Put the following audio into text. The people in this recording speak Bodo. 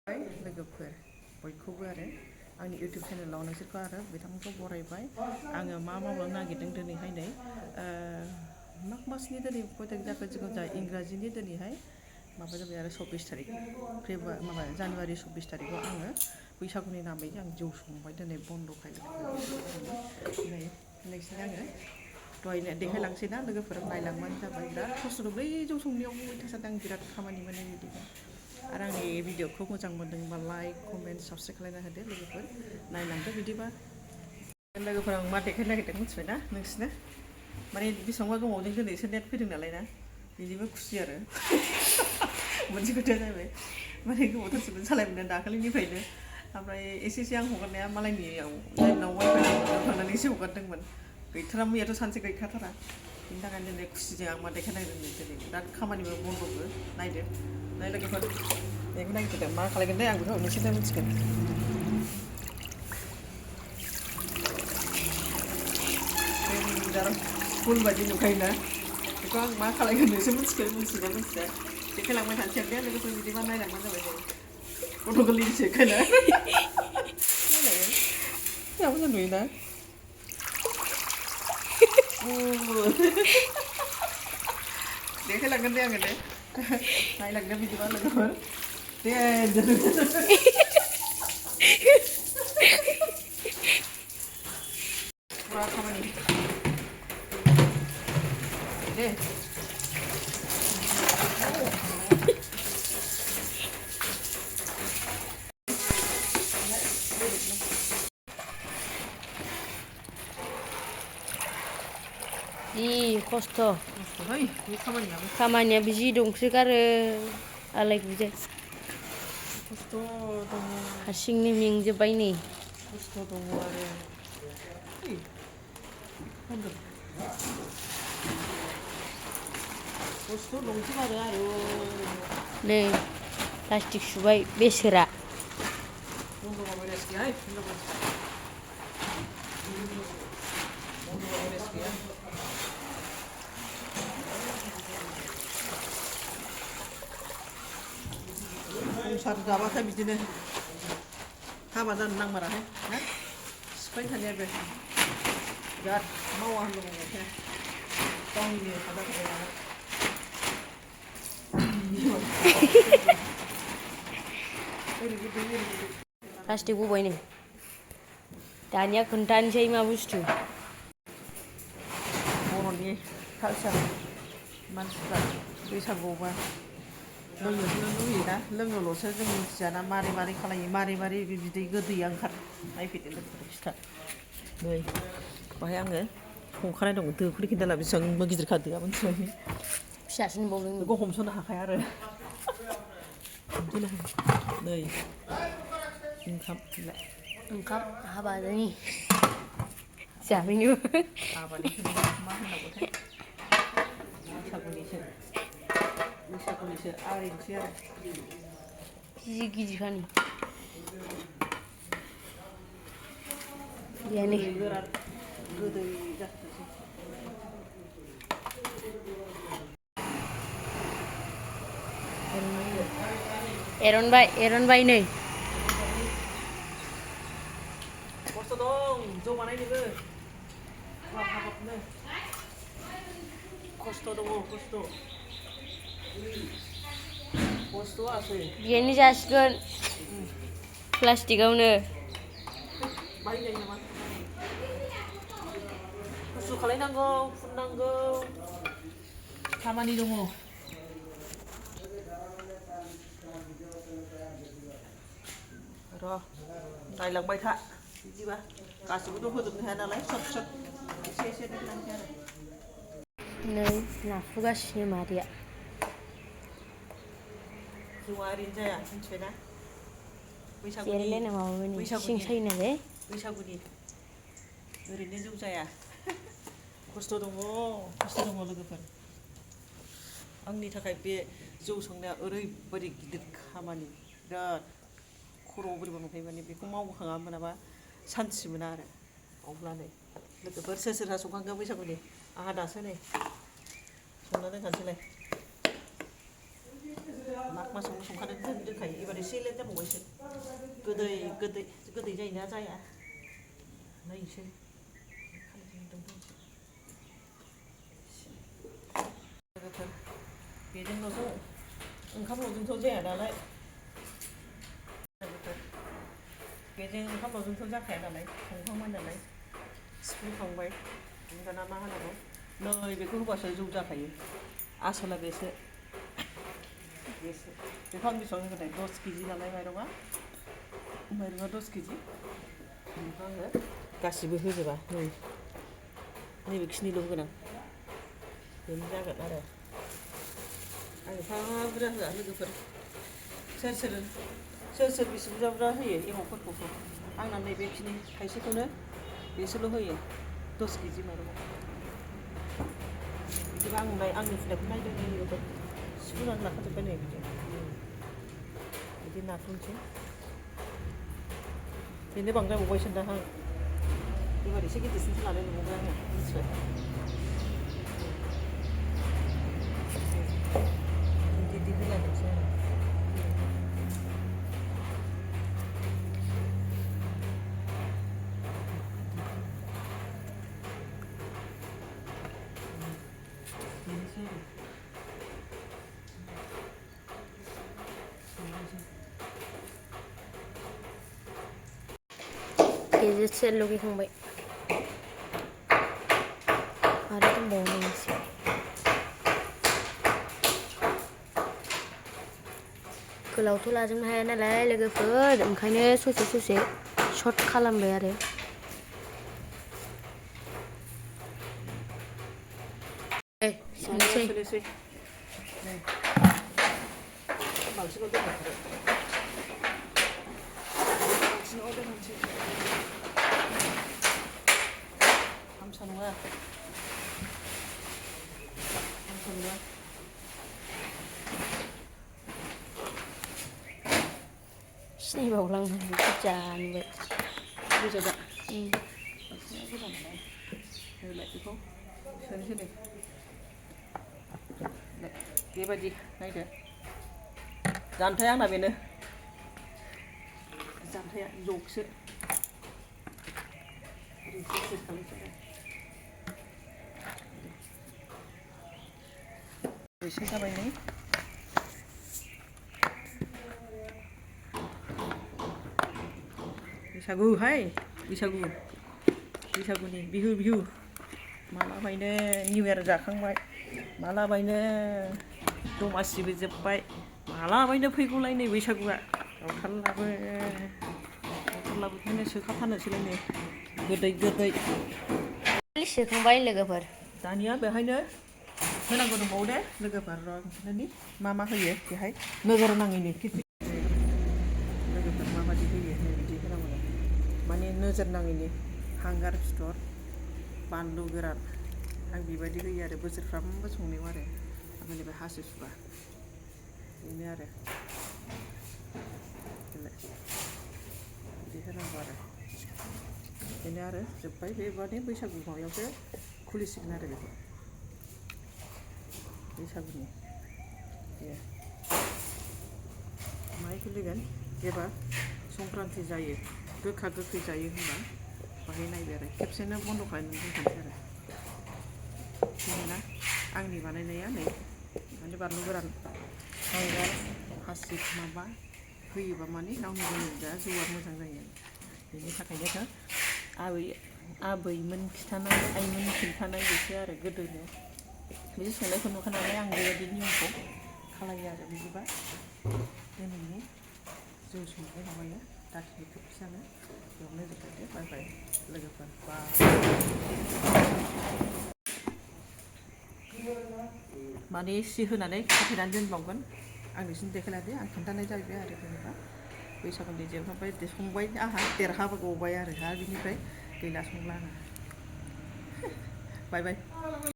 लोगोफोर बयखौबो आरो आंनि YouTube चेनेलाव नोंसोरखौ आरो बिथांखौ बरायबाय आङो मा मावनो नागिरदों दिनैहाय नै माग मासनि दिनै कयतारिख जाखो जोङो जा इंराजिनि दिनैहाय माबा जाबाय आरो 24 तारिख माबा जानुवारि 24 तारिखआव आङो बैसागुनि नामै आं जौ संबाय दिनै बन्द'खाय नै नोंसोर आङो दहायनो देखायलांसै ना लोगोफोर नायलांबानो जाबाय बिराद खस्थ' बै जौ संनायाव अयथासार आं बिराद खामानि मोनो बिदिनो आरो आंनि भिडिअखौ मोजां मोनदोंबा लाइक कमेन्ट साबस्क्राइब खालामना होदो लोगोफोर नायलांदो बिदिबा लोगोफोर आं मा देखायनो नागिरदों मिथिबाय ना नोंसोरनो माने बेसेबांबा गोबावजों दिनैसो नेट फैदों नालाय ना बिदिबो खुसि आरो मोनसे खोथाया जाहैबाय माने गोबावथारसिम सालायबोदों दाखालिनिफ्रायनो ओमफ्राय एसे आं हगारनाया मालायनियाव जायनाव वाइफाइ थांनानैसो हगारदोंमोन गैथारा मैयाथ' सानसे गैखाथारा बिनि थाखायनो दिनै खुसिजों आं मा देखायनो नागिरदों दिनै बिराद खामानिबो बन्द'बो नायदो नाय लोगोफोर बेखौ नागिरदों मा खालायगोन दे आं बेखौ नोंसोरनो मिथिगोन फुल बायदि नुखायोना बेखौ आं मा खालायगोन नोंसोर मिथिगोन मिथिया देखायलांबाय थानोसै दे लोगोफोर बिदिबा नायलांबानो जाबाय जों गथ' गोरलैनिसो खायना जा मोजां नुयोना देखायलांगोन दे आङो दे नायलांदो बिदिबा लोगोफोर दे पुरा खामानि दे जि खस्थ' खस्थ'हाय बे खामानिया बिदि दंसोगारो आलाय गुजाय खस्थ' दङ हारसिंनो मेंजोब्बाय नै खस्थ' दङ आरो खस्थ' दंसोगारो आरो नै प्लास्टिक सुबाय बेसोरा बन्द'बा बेरायस गैयाहाय बन्द'बा बेरायस गैया संसार जाबाथाय बिदिनो हाबा जानो नांमाराहाय ना सिफाय थानायाबो बिराद मावा होननांगौ गावनि हाजार नालाय प्लास्टिक बबाय नै दानिया खोन्थानोसै मा बुस्थु बर'नि कालचार मानसिफ्रा बैसागुआवबा लोंनोसो लुगैयोना लोंनोल'सो जों मिथियाना मारै खालायो मारै बिदै गोदैया ओंखारो नायफैदो लोगोफोर खिथा नै बाहाय आङो संखानाय दं दोखौनो खिन्थाला बेसेबांबा गिदिरखा दोआ मोनथिबाय फिसासो नुबावदों बेखौ हमस'नो हाखाया आरो नै ओंखाम हाबानि जाबायनो हाबानिसो मा होनांगौथाय बैसागुनिसो आरिनोसै आरो जि गिदिरखानि गैयानो गोरान गोदै जाथोंसै एरनबाय नै खस्थ' दं जौ बानायनोबो हाबाबनो खस्थ' दङ खस्थ'आसो बेनो जासिगोन प्लास्टिकआवनो बायनाय नामा खस्थ' खालायनांगौ फुननांगौ खामानि दङ र' नायलांबाय था बिदिबा गासैबोथ' होजोबनो हाया नालाय सब एसे देखायलांसै आरो नै नाफुगासिनो मादैया जौआ ओरैनो जाया मिथिबायना जिरायलायना माबाबाय सिं सायो नालाय बैसागुनि ओरैनो जौ जाया खस्थ' दङ लोगोफोर आंनि थाखाय बे जौ संनाया ओरैबायदि गिदिर खामानि बिराद खर'आव बोरैबा मोनखायो माने बेखौ मावखाङा मोनाबा सान्थि मोना आरो अब्लानो लोगोफोर सोरहा संखांखो बैसागुनि आंहा दासो नै संना दोनखानोसैलाय मासावनो संखानानै दोनखायो एबार एसे लेट जाबावबायसो गोदै जायोना जाया नायनोसै लोगोफोर बेजोंल'थ' ओंखामल'जोंथ' जाया नालाय लोगोफोर बेजों ओंखामल'जोंथ' जाखाया नालाय संखांबाय नालाय सिफ्रुखांबाय दाना मा होनांगौ नै बेखौ होबासो जौ जाखायो आसला बेखौ आं बेसेबां होनाय 10 केजि नालाय माइरङा 10 केजि बेखौ आङो गासिबो होजोबा नैबेखिनिल' होगोन आं बेनो जागोन आरो आं एफा बुरजा होआ लोगोफोर सोर बेसे बुरजा होयो एमावफोरखौ आंना नैबेखिनि थाइसेखौनो बेसोरल' होयो 10 केजि माइरङाव बिदिबा आंनि फुनायखौ नायदों लोगोफोर सिफ्रुनानै लाखाजोब्बाय नै बिदि नाख्रुनोसै बेनो बांद्राय बावबायसो दां एबार एसे गिदिरसिनसो लानाय नुबाय आङो मिथिबाय बिदि होलायनोसै आरो गेजेरसे लगायखांबाय आरो दंबावो मोनसे गोलावथ' लाजोबनो हाया नालाय लोगोफोर ओंखायनो ससे सर्ट खालामबाय आरो सोनोसै बांसिनाव दोनसै हामसा नङा सिनायबावलांनानै बुरजा नुबाय बुरजा दा बुरजा नालाय होलाय बेखौ सोनोसै दे बेबायदि नायदो जानथाया आंना बेनो जानथाया जगसो एसे जाबाय नै बैसागुनि बिहु मालाबायनो निउ इयार जाखांबाय मालाबायनो दमासिबो जोब्बाय मालाबायनो फैगौलाय नै बैसागुआ दावथारलाबो ओंखायनो सोखाथारनोसैलाय नै गोदै सोखांबाय लोगोफोर दानिया बेहायनो होनांगौ दंबावो दे लोगोफोर र'नि मा होयो बेहाय नोजोर नाङैनि लोगोफोर माबायदि होयो बिदि होनांगौ माने नोजोर नाङैनि हांगार फिथर बानलु गोरान आं बेबायदि होयो आरो बोसोरफ्रामबो संनायाव आरो ओमफ्राय नैबे हासि सुबा बेनो आरो बिदि होनांगौ आरो बेनो आरो जोब्बाय बेबादि बैसागु माबायावसो खुलिसिगोन आरो बेखौ बैसागुनि माहाय खुलिगोन जेब्ला संक्रान्ति जायो गोखा गोखै जायो होनबा बाहाय नायबाय आरो खेबसेनो बन्द' खालामनानै दोनखानोसै आरो बेनोना आंनि बानायनाया नै माने बानलु गोरान हांगार हासिब माबा होयोबा माने गावनि लोंग्रा जौआ मोजां जायो बेनि थाखायनो आबैमोन खिन्थानाय आइमोन खिन्थानाय बेसो आरो गोदोनो बिदि संनायखौ नुखानानै आं बेबायदि नियमखौ खालायो आरो बिदिबा दिनैनि जौ संनाय माबाया दाखिनि खोबसेयानो बेयावनो जोबबाय बाय बाय लोगोफोर माने एसे होनानै खाथेनानै दोनबावगोन आं नोंसिनो देखायलादे आं खोन्थानाय जाहैबाय आरो जेनेबा बैसागुनि जोबहांबाय संबाय आंहा देरहाबो गबाय आरो बिनिफ्राय गैला संला आङो बाय बाय